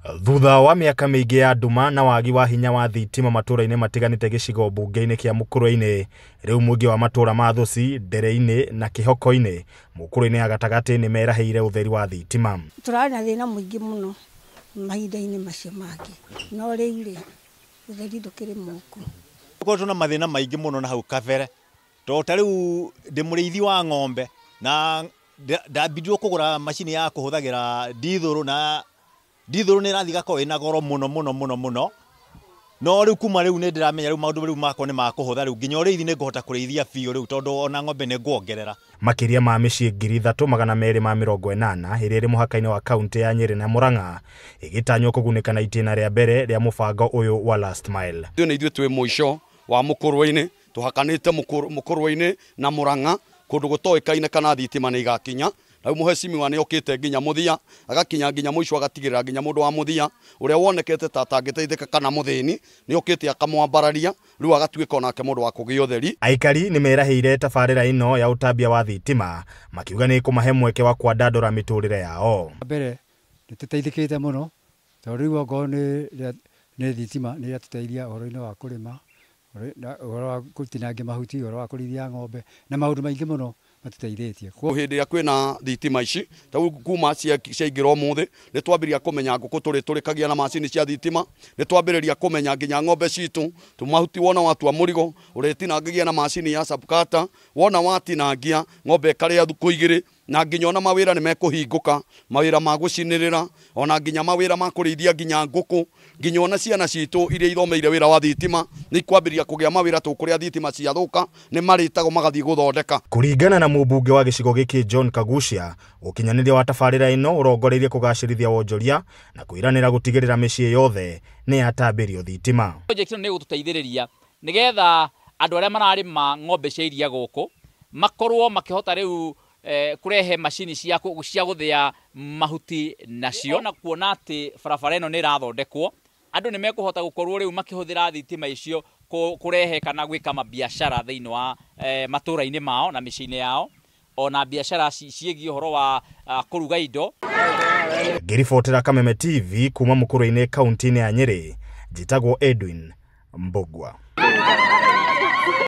Thutha wa mĩaka mĩingĩ ya nduma na wagi wa hinya wa thitima matũra-inĩ matiganĩte gĩcigo mbunge-inĩ kĩa Mukurwe-inĩ, rĩu mũingĩ wa matũra ma Thuci, Nderei-inĩ na Kĩhoko-inĩ Mukurwe-inĩ ya gatagatĩ nĩ merahĩire ũtheri wa thitima. Tũrarĩ na thĩna mũingĩ mũno mahinda-inĩ macio mangĩ, no rĩu rĩ, ũtheri ndũkĩrĩ mũku. Tũkoretwo na mathĩna maingĩ mũno na hau kabere, tondũ ta rĩu ndĩ mũrĩithi wa ng'ombe na ndambindirwo kũgũra macini ya kũhũthagĩra ndithũrũ, na ndithũrũ nĩ ĩrathiĩ ĩgakorwo ĩna goro mũno mũno mũno mũno. No rĩu kuma rĩu nĩ ndĩramenya rĩu maũndũ rĩu makwa nĩ makũhũtha, rĩu nginya ũrĩithi nĩ ngũhota kũrĩithia biũ rĩu, tondũ ona ng'ombe nĩ nguongerera. Makĩria ma mĩciĩ 3280 ĩrĩa ĩrĩ mũhaka-inĩ wa kaunti ya Nyĩrĩ na Murang'a ĩgĩtanywo kũgunĩka na itĩna rĩa mbere rĩa mũbango ũyũ wa Last Mile. Ithuĩ nĩ ithuĩ twĩ mũico wa Mukurwe-inĩ, tũhakanĩte Mukurwe-inĩ na Murang'a, kũndũ gũtoĩkaine kana thitima nĩ igakinya. Rĩu mũhecimiwa nĩ okĩte nginya mũthia, agakinya nginya mũico, agatigĩrĩra nginya mũndũ wa mũthia ũrĩa wonekete ta atangĩteithĩka kana mũthĩni nĩ okĩte akamwambararia, rĩu agatuĩka onake mũndũ wa kũgĩa ũtheri. Aikari nĩ merahĩire tabarĩra ĩno ya ũtambia wa thitima, makiuga nĩ ĩkũmahe mweke wa kwandandũra mĩtũrĩre yao. Mbere nĩ tũteithĩkĩte mũno, tondũ rĩu okorwo nĩ thitima nĩ ĩratũteithia ũhoro-inĩ wa kũrĩma, ũhoro wa gũtinangia mahuti, ũhoro wa kũrĩithia ng'ombe na maũndũ maingĩ mũno matũteithĩtie. Hĩndĩ ĩrĩa kwĩna thitima ici, ta rĩu kuma ciaingĩra ũmũthĩ, nĩ twambĩrĩria kũmenya ngũkũ tũrĩtũrĩkagia na macini cia thitima, nĩ twambĩrĩria kũmenya nginya ng'ombe citũ, mahuti wona watua mũrigo, ũrĩtinangagia na macini ya subcutter, wona watinangia ng'ombe ĩkarĩa thikũ igĩrĩ, na nginya ona mawĩra nĩ mekũhingũka, mawĩra ma gũcinĩrĩra, ona nginya mawĩra ma kũrĩithia nginya ngũkũ, nginya ona ciana citũ iria ithomeire wĩra wa thitima nĩ ikwambĩrĩria kũgĩa mawĩra, tũkũrĩa thitima ciathũka nĩ marĩtagwo magathiĩ gũthondeka. Kũringana na mũmbunge wa gĩcigo gĩkĩ John Kagucia, ũkinyanĩria wa tabarĩra ĩno ũrongoreirie kũgacĩrithia wonjoria na kwĩranĩra gũtigĩrĩra mĩciĩ yothe nĩ yatambĩrio thitima. Project ĩno nĩ ĩgũtũteithĩrĩria nĩgetha andũ arĩa mararĩma ng'ombe cia iria gũkũ makorwo makĩhota rĩu kũrehe macini cia gũthĩa mahuti nacio, na kuona atĩ barabara ĩno nĩ ĩrathondekwo, andũ nĩ mekũhota gũkorwo rĩu makĩhũthĩra thitima icio kũrehe kana gwĩka mabiacara thĩinĩ wa matũra-inĩ mao na mĩciĩ-inĩ yao, ona biacara ciĩgiĩ ũhoro wa kũruga indo. Ngĩribotera Kameme TV kuma Mukurwe-inĩ kaunti-inĩ ya Nyĩrĩ, njĩtagwo Edwin Mbugua.